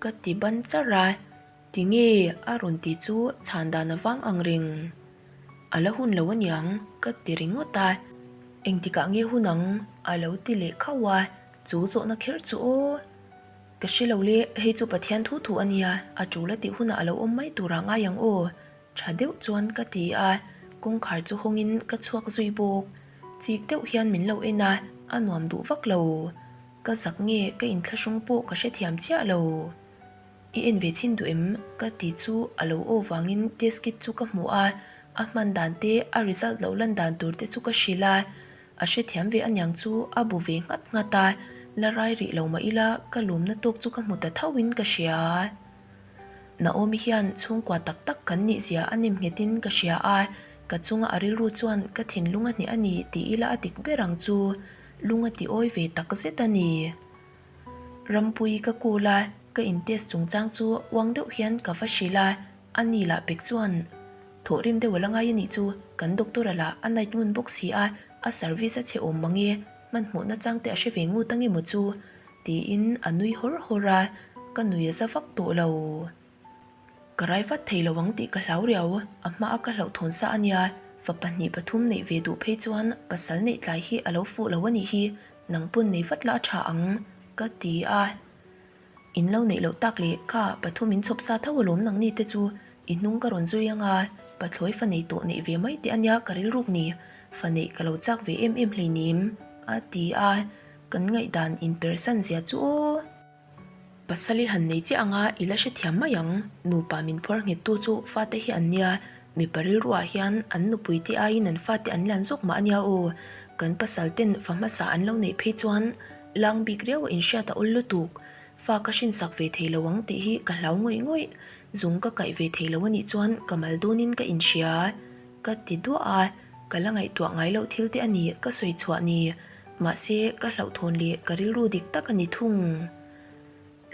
ka ti ban char a. Tinge? a rawn ti chu chhan dan a vang ang reng. A la hun lo a niang, ka ti ringawt a. Engtikah nge hun ang? a lo ti leh khauh a, chu zawhna kher chu aw. Ka hre lo le, hei chu Pathian thu thu a nia, a tul a tih hunah a lo awm mai turah ngai ang aw. Tha deuh chuan ka ti a, kawngkhar chu hawngin ka chhuak zui bawk. Chik deuh hian min lo en a, a nuam duh vak lo. Ka zak nge ka inthlahrung pawh ka hrethiam chiah lo. I en ve chhin duh em? Ka ti chu a lo aw vangin test kit chu ka hmu a, a hman dan te, a result lo lan dan tur te chu ka hrilh a. A hrethiam ve aniang chu a bu ve nghat nghat a, la rai rih lo mah ila ka lawmna tawk chu ka hmu ta tho in ka hria. Naomi hian chhungkua tak tak kan nih zia a nem nghetin ka hria a, ka chunga a rilru chuan ka thinlung a hneh a ni tih ila a dik ber ang chu lung a ti awi ve tak zet a ni. Rampui ka call a, ka in test chungchang chu uang deuh hian ka va hrilh a, a ni lah pek chuan thawhrim deuh a la ngai a nih chu, kan doctor a lah a night ngun bawk si a, a service a chhe awm mang e, hmanhmawhna chang te a hre ve ngut ange maw chu. Tiin a nui hawr hawr a, ka nui a za vak tawh lo. Ka rai vat thei lo ang tih ka hlau riau, a hma a ka hlauhthawn sa a nia, fa pahnih pathum neih ve duh phei chuan pasal neih tlai hi a lo fuh lo a nih hi, nang pawn nei vat la a tha ang, ka ti a. In lo neih loh tak leh kha pathum in chhawp sa tho alawm nang ni te chu i hnung ka rawn zui anga, pathlawi fa nei tawh neih ve mai teh a nia ka rilruk ni, fa neih ka lo chak ve em em hleinim, a ti a. Kan ngaihdan inpersan zia chu aw. Pasal i han nei chiah anga i la hrethiam mai ang. Nupa min phuar nghettu chu fate hi an nia. Mipa rilruah hian an nupui te aiin an fate an lian zawk mah a nia aw. Kan pasal ten fa hmasa an lo neih phei chuan lang bik riau a inhriat a awl lutuk. Fa ka hrinsak ve thei lo ang tih hi ka hlau ngawih ngawih. Zung ka kaih ve thei lo a nih chuan ka mal dawnin ka inhria. Ka ti duah a, ka la ngaihtuah ngai loh thil te a ni ka sawi chhuah ni. Mahse, ka hlauhthawn leh ka rilru dik tak a ni thung.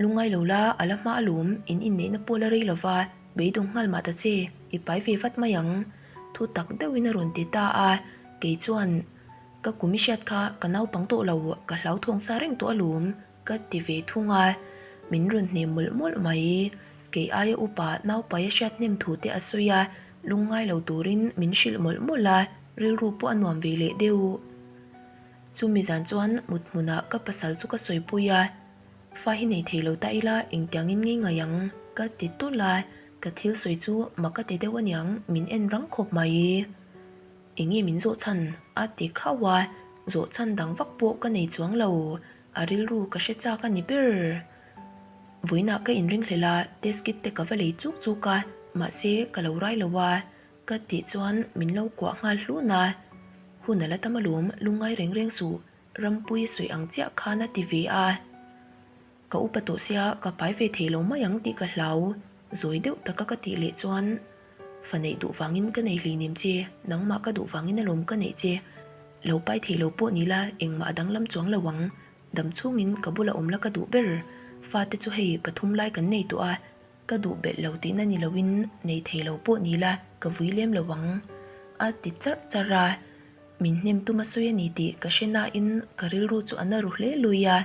Lungngai lo la, a la hma alawm, in inneihna pawh la rei lova, beidawng nghal mah ta che, i pai ve vat mai ang. Thu tak deuhin a rawn ti ta a, kei chuan, Ka kum i hriat kha ka naupang tawh lo, ka hlauthawng sa reng tawh alawm. Ka ti ve thung a, min rawn hnem mawlh mawlh mai. Kei aia upa naupai a hriat hnem thu te a sawi a, lungngai lo turin min hrilh mawlh mawlh a, rilru pawh a nuam ve leh deuh. Chumi zan chuan mut hmunah ka pasal chu ka sawipui a, Fa hi nei thei lo ta ila engtiangin ngei ngai ang? ka ti tawlh a, ka thil sawi chu mak a ti deuh aniang min en rang khawp mai. Enge min zawh chhan? a ti khauh a, zawh chhan dang vak pawh ka nei chuang lo. A rilru ka hre chak a ni ber. Vawiinah ka inringhlel a, test kit te ka va lei chuk chuk a, mahse ka lo rai lo a, ka tih chuan min lo kuah nghal hlun a. Hun a la tam alawm, lungngai reng reng suh, Rampui sawi ang chiah khan a ti ve a. Ka upa tawh sia ka pai ve thei lo mai ang tih ka hlau, zawi deuh taka ka tih leh chuan fa neih duh vangin ka nei hleinem che, nangmah ka duh vangin alawm ka neih che, lo pai thei lo pawh ni la engmah a danglam chuang lo ang, dam chhungin ka bula awm la ka duh ber, fate chu hei pathum lai kan nei tawh a, ka duh belh lo tihna ni loin nei thei lo pawh ni la ka vui lem lo ang a ti charh charh a. Min hnem tum a sawi a ni tih ka hre nain ka rilru chu a na ru hle lui a,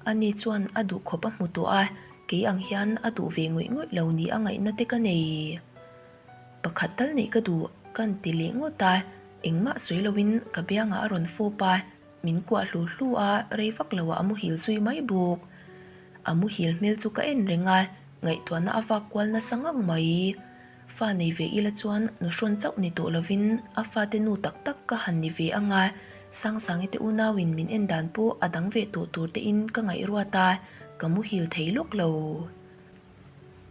ani chuan a duh khawp a hmu tawh a, kei ang hian a duh ve ngawih ngawih lo ni a ngaihna te ka nei. Pakhat tal neih ka duh ka ni ti leh ngawt a, engmah sawi loin ka biangah a rawn fawp a, min kuah hlu hlu a, rei vak loah a muhil zui mai bawk. A muhil hmel chu ka en reng a, ngaihtuahna a vak kual nasa ngang mai. Fa nei ve ila chuan nuhrawn chauh ni tawh lovin a fate nu tak tak ka han ni ve ang a, Sangsangi te unauin min en dan pawh a dang ve tawh tur tein ka ngaih ruat a, ka muhil thei lawk lo.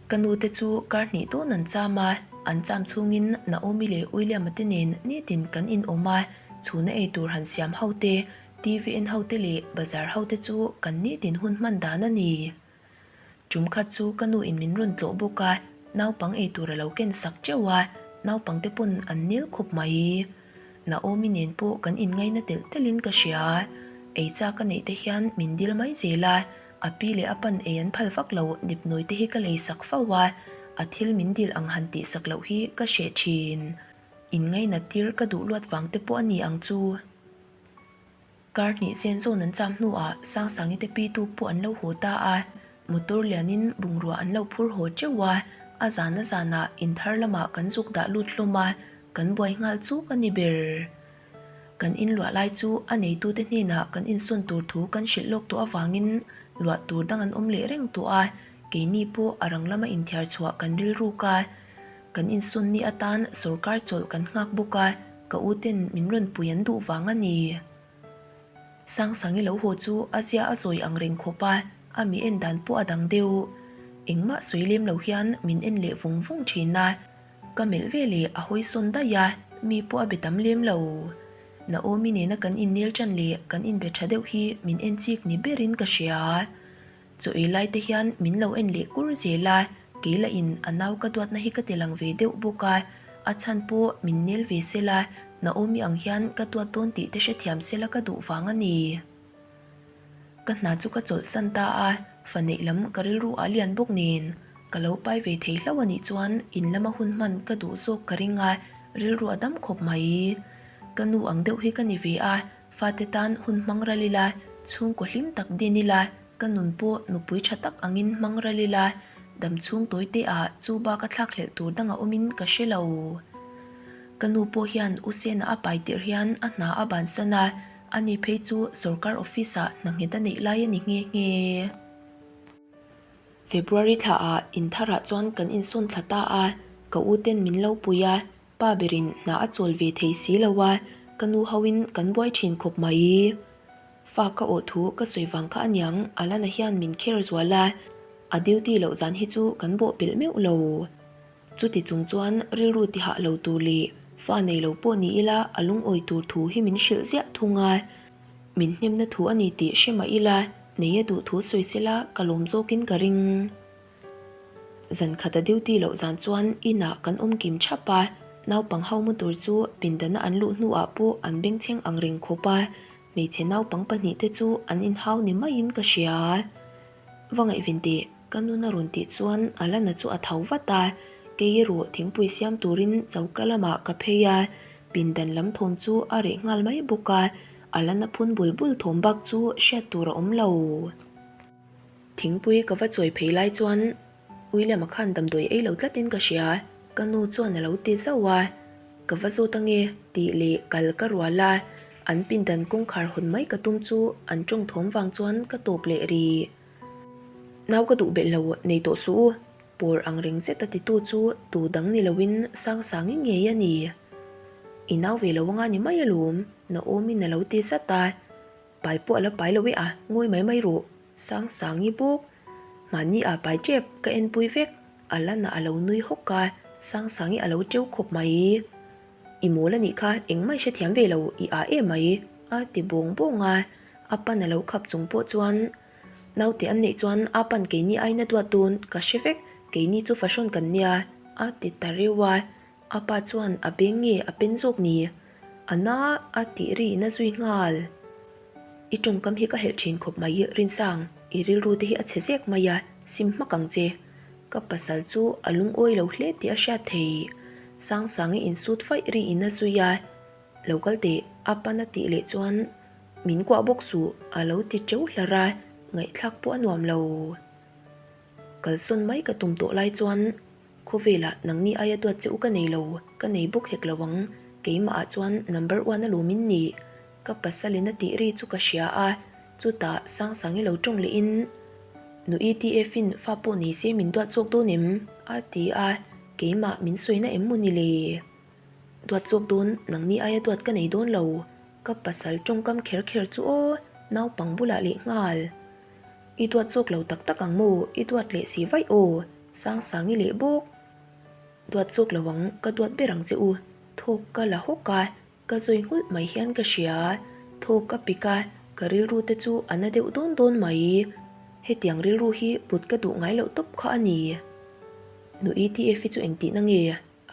Ka nu te chu kar hnih dawn an cham a, an cham chhungin Naomi leh William-a te nen nitin kan inawm a, chhuna ei tur han siam ho te, TV en ho te leh bazar ho te chu kan nitin hun hman dan a ni. Tum khat chu ka nu in min rawn tlawh bawk a, naupang ei tur a lo ken sak teuh a, naupang te pawn an nil khawp mai. Naomi nen pawh kan inngaina telh telhin ka hria. Ei chak a neih te hian min dil mai zel a, a pi leh a pan ei an phal vak lo nipnawi te hi ka lei sak fo a, a thil min dil ang han tih sak loh hi ka hreh thin. Inngainat tir ka duh luat vang te pawh a ni ang chu. Kar hnih chen zawn an cham hnuah Sangsangi te pitu pawh an lo haw ta a, motor lianin bungrua an lo phur haw teuh a, a zan a zanah in thar lamah kan zuk dah lut hlawm a, kan buai nghal chuk a ni ber. Kan inluah lai chu a neitute hnenah kan insawn tur thu kan hrilh lawk tawh avangin luah tur dang an awm leh reng tawh a, keini pawh a rang lama inthiar chhuah kan rilruk a. Kan insawn ni atan sawrkar chawlh kan nghak bawk a, ka u ten min rawn pui an duh vang a ni. Sangsangi lo haw chu a zia a zawi ang reng khawp a, a mi en dan pawh a dang deuh. Engmah sawi lem lo hian min en leh vung vung thin a, ka melh ve leh a hawi sawn daih a, mi pawh a be tam lem lo. Naomi nena kan innel tan leh kan inbe tha deuh hi min en chik ni berin ka hria. Chaw ei lai te hian min lo en leh kur zel a, kei lah in a nau ka duatna hi ka ti lang ve deuh bawk a, a chhan pawh min nel ve sela, Naomi ang hian ka duat dawn tih te hrethiam sela ka duh vang a ni. Ka hna chu ka chawlhsan ta a, fa neih lam ka rilru ah lian bawk nen, ka lo pai ve thei hlauh a nih chuan in lama hun hman ka duh zawk ka ring a, rilru a dam khawp mai. Ka nu ang deuh hi ka ni ve a, Fate tan hun hmang ral ila, chhungkaw hlim tak din ila, ka nun pawh nupui tha tak angin hmang ral ila, dam chhung tawi te ah chu bak a thlak hlelh tur dang a awmin ka hre lo. Ka nu pawh hian U Sena a pai tirh hian a hna a bansan a, ani phei chu sorkar office ah hna nghet a neih lai a ni nghe nghe. February thla ah intharah chuan kan insawn thla ta a, ka u ten min lo pui a, Pa berin hna a chawl ve thei si lo a, ka nu hoin kan buai thin khawp mai. Fa ka awh thu ka sawi vang kha aniang Alana hian min kher zual a, a duty loh zan hi chu kan bawh pelh meuh lo. Chuti chung chuan rilru ti hah lo tur leh fa nei lo pawh ni ila a lungawi tur thu hi min hrilh ziah thung a. Min hnemna thu a ni tih hre mah ila nei a duh thu sawi sela ka lawm zawkin ka ring. Zan khat a duty loh zan chuan inah kan awm kim thap a, naupang ho mu tur chu pindana an luh hnuah pawh an bengchheng ang reng khawp a, hmeichhe naupang pahnihte chu an inhau ni maiin ka hria. Va ngaihven teh, ka nun a rawn tih chuan Alana chu a tho vat a, kei erawh thingpui siam turin choka lamah ka phei a, pindan lam thawm chu a reh nghal mai bawk a, Alana phun bul bul thawm bak chu hriat tur a awm lo. Thingpui ka va chawi phei lai chuan William-a khan damdawi ei lo tlatin ka hria, ka nu chuan a lo ti zauh a, Ka va zawt ange tih leh kal ka rual a, an pindan kawngkhar hawn mai ka tum chu an tawng thawm vang chuan ka tawp leh rih. Nau ka duh belh lo nei tawh suh u, pawr ang reng zet a titu chu tu dang ni loin Sangsangi ngei a ni. I nau ve lo anga ni mai alawm, Naomi-in a lo ti zat a. Pai pawh a la pai lo e a, ngawi mai mai rawh. Sangsangi bawk. Mahni ah pai tep ka enpui vek. A lan ah a lo nui hawk a, Sangsangi a lo teu khawp mai. I mawl a nih kha, engmah i hrethiam ve lo, i ah em mai, a ti bawng bawng a. A pan a lo khap chung pawh chuan naute an neih chuan a pan keini aina duat dawn ka hre vek, keini chu fahrawn kan nia, a ti ta reuh a. A pa chuan a beng nge a pen zawk ni? A na a tih ri in a zui nghal. I tawngkam hi ka helh thin khawp mai Rinsang, i rilru te hi a chhe zek mai a, sim hmak ang che. Ka pasal chu a lungawi lo hle tih a hriat thei. Sangsangi insut faih ri in a zui a, Lo kal teh a pan a tih leh chuan min kuah bawk suh a lo ti teuh hlar a, ngaihthlak pawh a nuam lo. Kalsawn mai ka tum tawh lai chuan Khawvelah nangni aia duat che u ka nei lo, ka nei bawk hek lo ang, keimahah chuan number one a lumin ni. Ka pasalin a tih ri chu ka hria a, chutah Sangsangi lo tawng lehin, Nu ETF-in fa pawh nei se min duat zawk dawn em? a ti a. Keimah min sawina em maw ni le? Duat zawk dawn, nangni aia duat ka nei dawn lo. Ka pasal tawngkam kher kher chu aw, naupang bulah leh nghal. I duat zawk lo tak tak ang maw, i duat leh si vaih aw, Sangsangi leh bawk. Duat zawk lo ang, ka duat ber ang che u. Thawk ka la hawk a, ka zawi nghulh mai hian ka hria. Thawk ka pik a, ka rilru te chu a na deuh dawn dawn mai. Hetiang rilru hi put ka duh ngai loh tawp kha a ni. Nu ETF hi chu engtihna nge?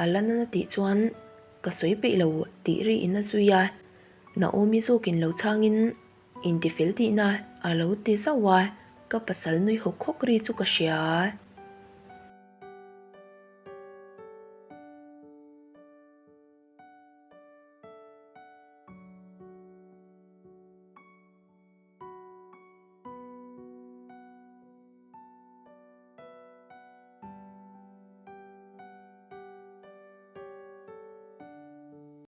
A la nana tih chuan ka sawi peih lo tih ri in a zui a. Naomi zawkin lo chhangin intifel tihna a lo ti zauh a, ka pasal nui hawk hawk ri chu ka hria.